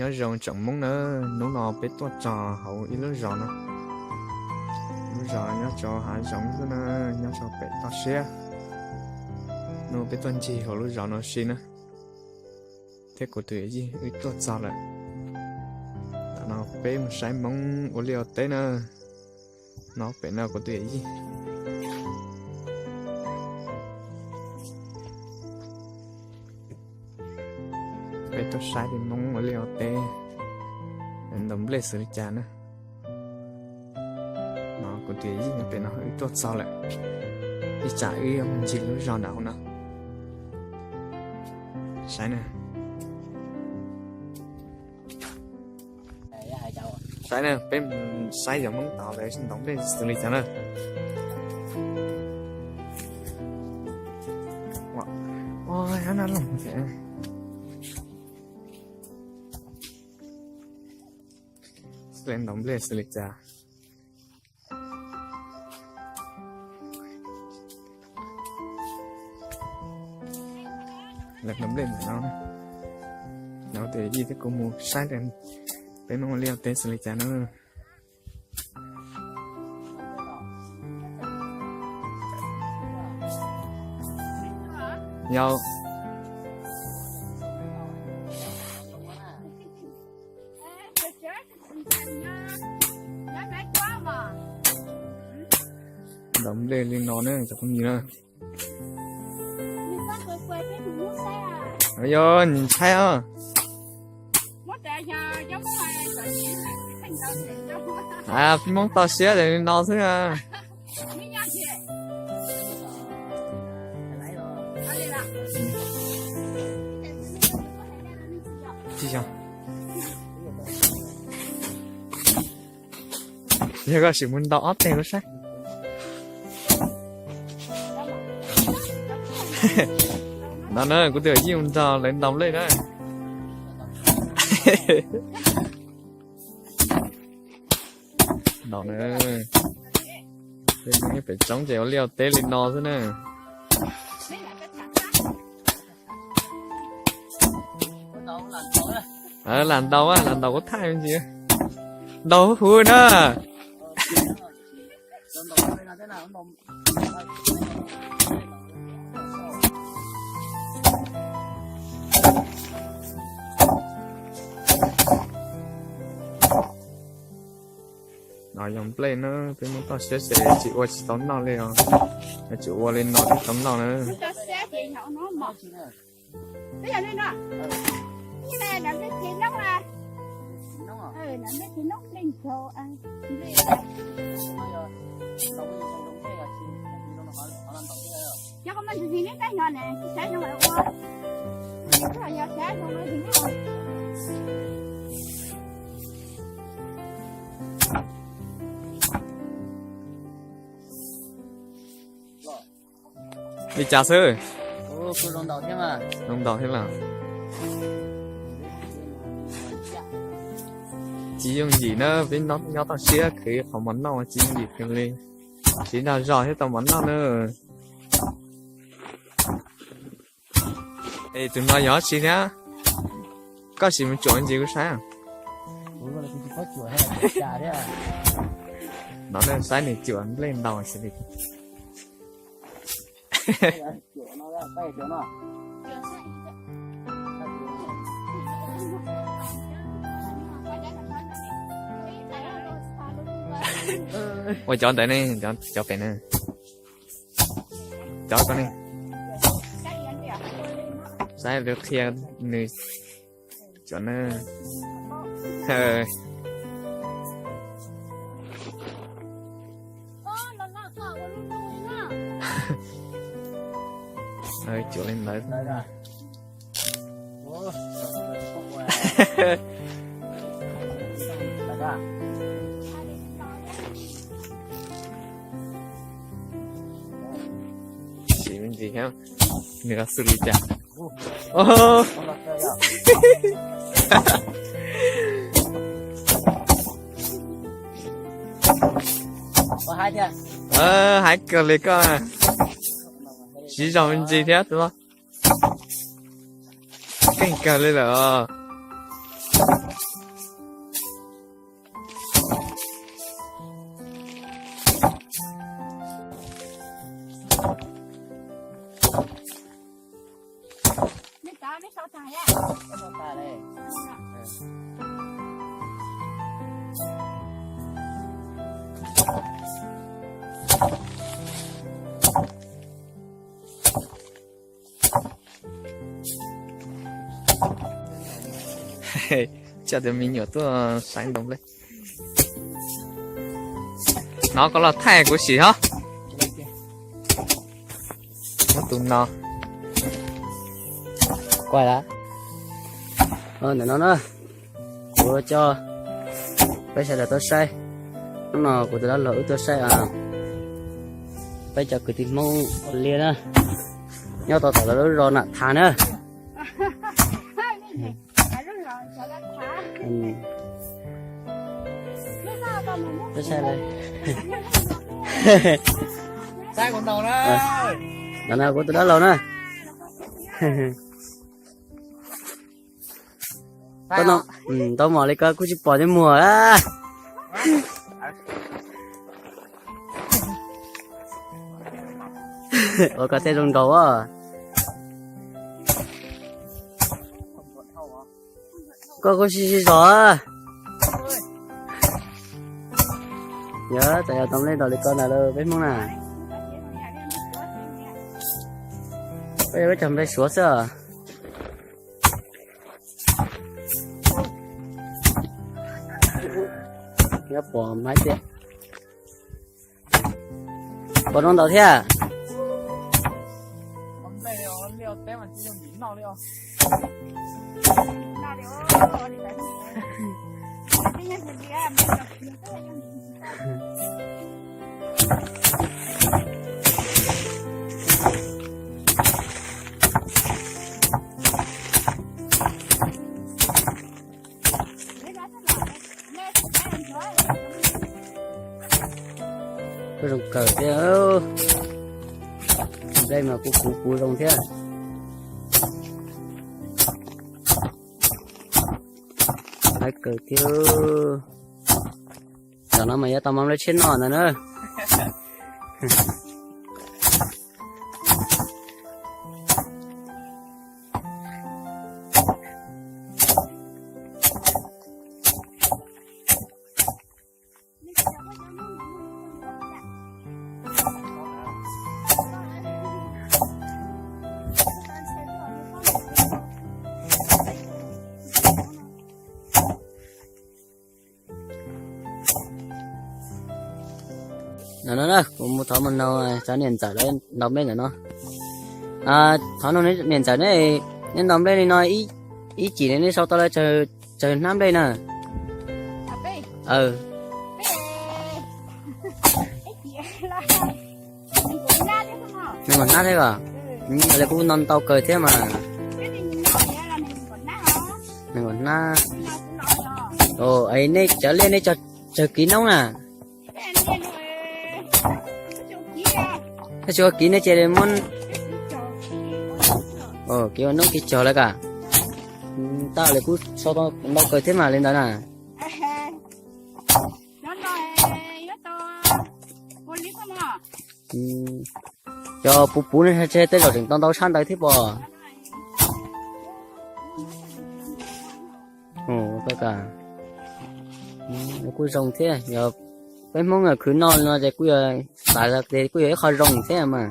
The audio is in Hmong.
Nyob zoo tsoom Hmoob na, hnub no peb tuaj txog hauv ib lub zos no. Lub zos nyob rau hav zoov xwb na, nyob rau pem toj siab. Hnub no peb tuaj ncig hauv lub zos no si na, thiab kuv tus yawm yij wb tuaj txog lawm. Tam no peb mus saib Hmoob ua liaj ua teb na. No pem no kuv tus yawm yij. Peb tuaj saib li Hmoob ua liaj ua teb, ntaus nplej xws li cas na. No kuv tus yawm yij nyob pem no wb tuaj txog lawm. Ib tsam wb yuav mus ncig lub zos nram hauv no. Saib na. Saib na, peb mus saib yog Hmoob tod lawv ntaus nplej xws li cas na. Lawv ntaus nplej xws li cas. Lawv ntaus nplej ntawm no. Lawv tus yawm yij thiab kuv mus saib peb Hmoob ua liaj ua teb xws li cas na. Yog ntaus nplej li no ne cov phooj ywg na. Yog ntshai os. Peb Hmoob toj siab li no xwb na. Yog koj sim mus ntaus ob teg kuv saib. No na, kuv tus yawm yij mus nrog lawv ntaus nplej na. Ntaus na. Peb Hmoob nyob pem roob ces ua liaj ua teb li no xwb na. Lam ntaus, lam ntaus kuv thaij me ntsis. Ntaus huv huv na. No yog nplej na, peb Hmoob toj siab ces tsis ua tsis tau noj li os. Tsuas ua li no thiaj tau noj na. Li cas xwb? Zoo ntaus thiab los? Tsis yooj yim na, peb nyob toj siab khwv qhov mov noj tsis yooj yim kawg li. Siv dag zog thiab tau mov noj na. Es tus no yog dab tsi thiab? Koj sim mus tsuam ntsis kuv saib. No ne, saib nws tsuam nplej ntaus xws li. Ua cov ntawd ne, cov pem ne. Cov ko ne. Saib lawv qhia nws tsuam na. Tsuam li ntawd. Sim me ntsis thiab, nws xws li cas. Hais kawg li koj. Siv zog me ntsis thiab tus no. Keej kawg li lawm os. Coj tus me nyuam tuaj saiv ntoo nplej. Hnov koj los thaij kuv sim hov. Muab tus no. Kuaj lawm. Ntawm no na, kuv coj peb sawv daws tuaj saib. Hnub no kuv tus dab laug wb tuaj saib peb cov kwv tij Hmoob ua liaj na, nyob tau tom lawv lub zos Nam Thas na. Ntawm no kuv tus dab laug na. Tau mom li ko kuj tsis pom nws muag. Ua koj thiaj zoo nraug. Koj kuj sib sib zog. Yog tas yog tau nplej ntau li ko ntag lauj peb Hmoob na. Koj yog peb cog nplej suav xwb. Nyob pom maiv tiag. Pom zoo ntau thiab. Kuj zoo kawg thiab. Nplej mas kuj puv puv zoo thiab. Laiv kawg thiab. Tam no mas yuav tau mov nplej tshiab noj ntag na. Ntawm no na kuv mus thov mus nug cov niam ntxawm lawv ntaus nplej ntawm no. Thov nug niam ntxawm ne, neb ntaus nplej li no ib cim ne neb sau tau lawv tsawg hnab nplej na? Nees nkaum hnab thiab os. Yog li kuj nto ntau kawg thiab mas. Nees nkaum hnab. Nej cov liaj nej cog tsawg kiv noob na? Tab sis ua kiv nej ces muab, kiv ua noob kiv cog lawm kam. Tab li kuj sau tau ntau kawg thiab mas li ntawd na. Cov puv puv ne tseg tej zaum tseem tau ntau tshaj ntawd thiab pob. Kuj zoo thiab, yog peb Hmoob khwv noj li no ces kuj yog, xav tias kuj yog ib qho zoo thiab mas.